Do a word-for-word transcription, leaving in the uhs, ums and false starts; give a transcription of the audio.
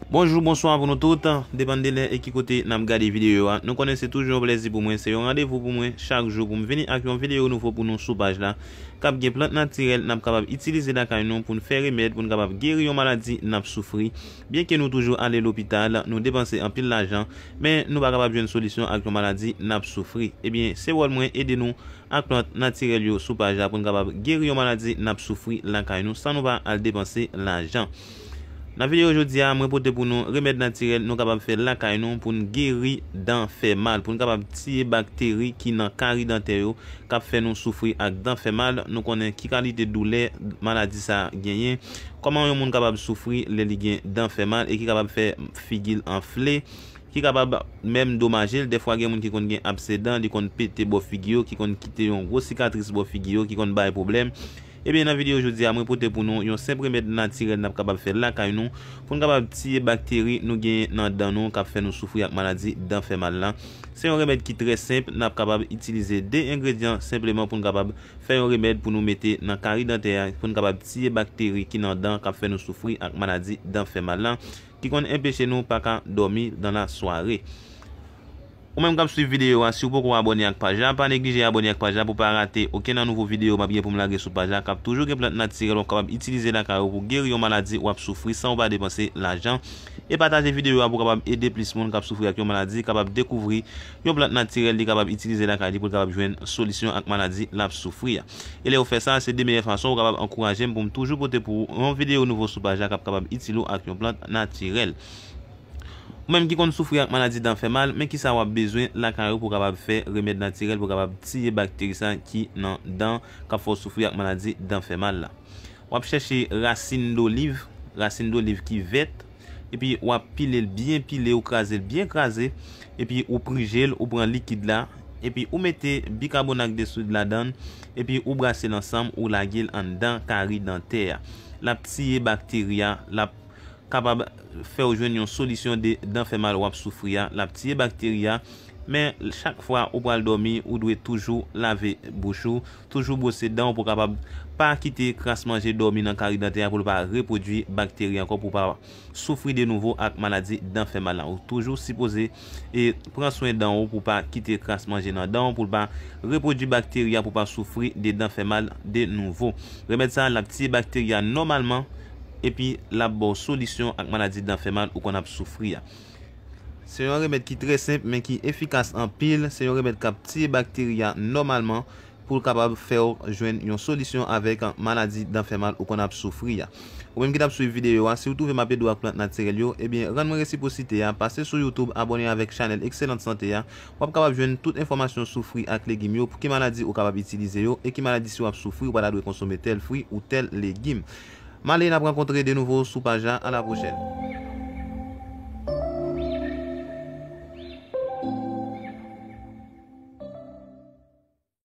Bonjou, bonswa pou nou tout, depann de lè e ki kote n ap gade videyo a. Nou konnen se toujou yon plèzi pou mwen, se yon randevou pou mwen chak jou pou m vini ak yon videyo nouvo pou nou sou paj la, k ap gen plant natirèl n ap kapab itilize lakay nou pou n fè remèd, pou n kapab geri yon maladi n ap soufri. Byenke nou toujou ale lopital, nou depanse anpil lajan, men nou pa kapab jwenn solisyon ak yon maladi n ap soufri. Ebyen, se wòl mwen ede nou ak plant natirèl yo sou paj la pou n kapab geri yon maladi n ap soufri lakay nou san nou pa al depanse lajan. Nan videyo jodi a, mwen pote pou nou remèd natirèl nou kapab fè lakay nou pou n geri dan fè mal, pou n kapab tiye bakteri ki nan kari dantè yo k ap fè nou soufri ak dan fè mal. Nou konnen ki kalite doulè maladi sa genyen, kòman yon moun kapab soufri lè li gen dan fè mal e ki kapab fè figi l anfle, ki kapab menm domaje l. Dèfwa gen moun ki konn gen abse dan, li konn pete bò figi yo, ki konn kite yon gwo sikatris bò figi yo, ki konn bay pwoblèm. Ebyen, nan videyo jodi a, mwen pote pou nou yon senp remèd natirèl n ap kapab fè lakay nou pou n kapab tiye bakteri nou genyen nan dan nou k ap fè nou soufri ak maladi dan fè mal la. Se yon remèd ki trè senp, n ap kapab itilize de engredyan senpleman pou n kapab fè yon remèd pou nou mete nan kari dantè a, pou n kapab tiye bakteri ki nan dan k ap fè nou soufri ak maladi dan fè mal la, ki konn enpeche nou pa ka dòmi dan la sware. Ou menm k ap swiv videyo a, si w poko abòne ak paj la, pa neglije abòne ak paj la pou pa rate okenn nan nouvo videyo m ap gen pou m lage sou paj la, k ap toujou gen plant natirèl w ap kapab itilize lakay ou pou geri yon maladi w ap soufri san w pa depanse lajan. E pataje videyo a pou kapab ede plis moun k ap soufri ak yon maladi kapab dekouvri yon plant natirèl li kapab itilize lakay li pou l kapab jwenn solisyon ak maladi l ap soufri a. E lè w fè sa, se de meyè fason ou kapab ankouraje m pou m toujou pote pou ou yon videyo nouvo sou paj la k ap kapab itil ou ak yon plant natirèl. Ou menm ki konn soufri ak maladi dan fè mal, men kisa w ap bezwen lakay ou pou w kapab fè remèd natirèl pou w kapab tiye bakteri sa ki nan dan k ap fè w soufri ak maladi dan fè mal la. W ap chèche rasin doliv, rasin doliv ki vèt, epi w ap pile l byen pile, ou kraze l byen kraze, epi ou prije l, ou pran likid la, epi ou mete bikabonat de sod ladan l, epi ou brase l ansanm, ou lage l anndan kari dantè a. L ap tiye bakteri a, l ap kapab fè w jwenn yon solisyon de dan fè mal w ap soufri a, l ap tiye bakteri a. Men chak fwa ou pral dòmi, ou dwe toujou lave bouch ou, toujou bwose dan w pou kapab pa kite kras manje dòmi nan kari dantè a pou l pa repwodui bakteri ankò, pou pa soufri de nouvo ak maladi dan fè mal la. Ou toujou sipoze e pran swen dan w pou pa kite kras manje nan dan w, pou l pa repwodui bakteri a, pou pa soufri de dan fè mal de nouvo. Remèd sa a, l ap tiye bakteri a nòmalman, epi l ap ba w solisyon ak maladi dan fè mal ou konn ap soufri a. Se yon remèd ki trè senp, men ki efikas anpil. Se yon remèd k ap tiye bakteri a nòmalman pou l kapab fè w jwenn yon solisyon avèk maladi dan fè mal ou konn ap soufri a. Ou menm ki t ap swiv videyo a, si w twouve m ap ede w ak plant natirèl yo, ebyen, rann mwen resipwosite a, pase sou YouTube, abòne avèk chanèl Excellente Santé a. W ap kapab jwenn tout enfòmasyon sou fwi ak legim yo, pou ki maladi ou kapab itilize yo, e ki maladi si w ap soufri, ou pa ta dwe konsome tèl fwi ou tèl legim. M ale, n ap rankontre de nouvo sou paj la. A la pwochèn.